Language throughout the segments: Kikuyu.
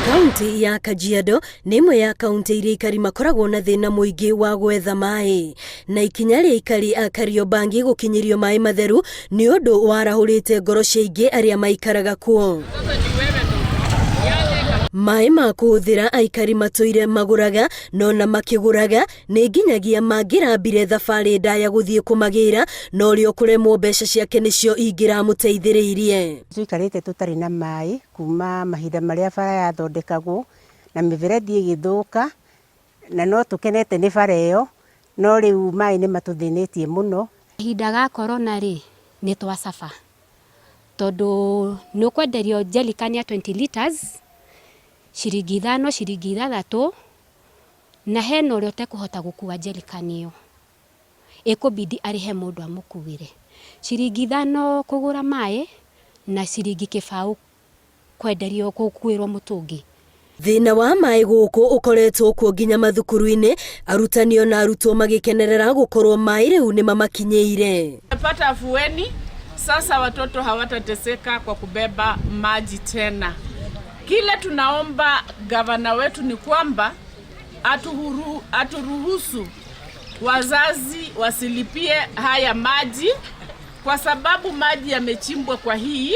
Kaunti ya Kajiado nĩ ĩmwe ya kaunti iria aikari makoragwo na thĩna mũingĩ wa gwetha maĩ, na ikinya rĩa aikari a Kariobangi gũkinyĩrio maĩ matheru nĩ ũndũ warahũrĩte ngoro cia aingĩ arĩa maikaraga kuo. Maĩ ma kũhũthĩra aikari matũire magũraga, no na makĩgũraga nĩ nginyagia mangĩrambire thabarĩ ndaya gũthiĩ kũmagĩra, na ũrĩa ũkũremwo mbeca ciake nĩcio ingĩramũteithĩrĩirie. Tũikarĩte tũtarĩ na maĩ kuma mahinda marĩa bara yathondekagwo na mĩberethi ĩgĩthũka, na no tũkenete nĩ bara ĩyo, no rĩu maĩ nĩ matũthĩnĩtie mũno. Kahinda ga corona rĩ, nĩ twa suffer tondũ nĩ ũkwenderio jerrycan ya 20 litres ciringi 5, ciringi 6, na hena ũrĩa ũtekũhota gũkua jerrycan ĩyo, ĩkũbidi arĩhe mũndũ amũkuĩre. Ciringi 5 kũgũra maĩ na ciringi 0 kwenderio gũkuĩrwo mũtũngi. Thĩna wa maĩ gũkũ ũkoretwo kuo nginya mathukuru-inĩ, arutani ona arutwo magĩkenerera gũkorwo maĩ rĩu nĩ mamakinyĩire. Tumepata afueni sasa, watoto hawatateseka kwa kubeba maji tena. Kile tunaomba gavana wetu ni kwamba aturuhusu wazazi wasilipie haya maji kwa sababu maji yamechimbwa kwa hii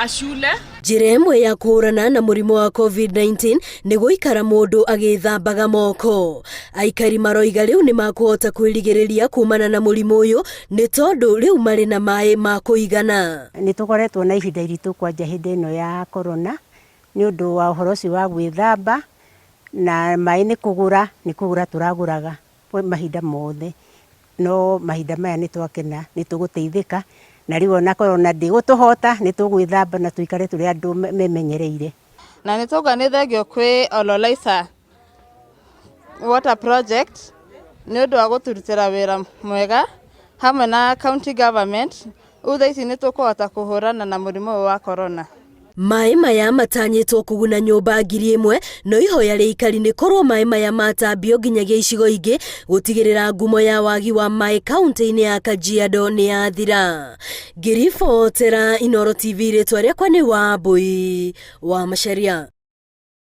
shule. Njĩra ĩmwe ya kũhũrana na mũrimũ wa COVID-19 nĩ gũikara mũndũ agĩthambaga moko. Aikari maroiga rĩu nĩ makũhota kwĩrigĩrĩria kumana na mũrimũ ũyũ nĩ tondũ rĩu marĩ na maĩ ma kũigana. Nĩ tũkoretwo na ihinda iritũ kwanja hĩndĩ ĩno ya corona nĩ ũndũ wa ũhoro ũcio wa gwĩthamba, na maĩ nĩ kũgũra, nĩ kũgũra tũragũraga mahinda mothe, no mahinda maya nĩ twakena, nĩ tũgũteithĩka, na rĩu ona corona ndĩgũtũhota, nĩ tũgwĩthamba na tũikare tũrĩ andũ memenyereire. Na nĩ twauga nĩ thengio kwĩ Ololaisa Water Project nĩ ũndũ wa gũtũrutĩra wĩra mwega hamwe na county government. Rĩu thaa ici nĩ tũkũhota kũhũrana na mũrimũ ũyũ wa corona. Maĩ maya matanyĩtwo kũguna nyũmba 1000, no ihoya rĩa aikari nĩ korwo maĩ maya matambio nginyagia icigo ingĩ gũtigĩrĩra ngumo ya wagi wa maĩ kaunti-inĩ ya Kajiado nĩ yathira. Ngĩribotera Inooro TV, rĩtwa rĩakwa nĩ Wambui wa Macharia.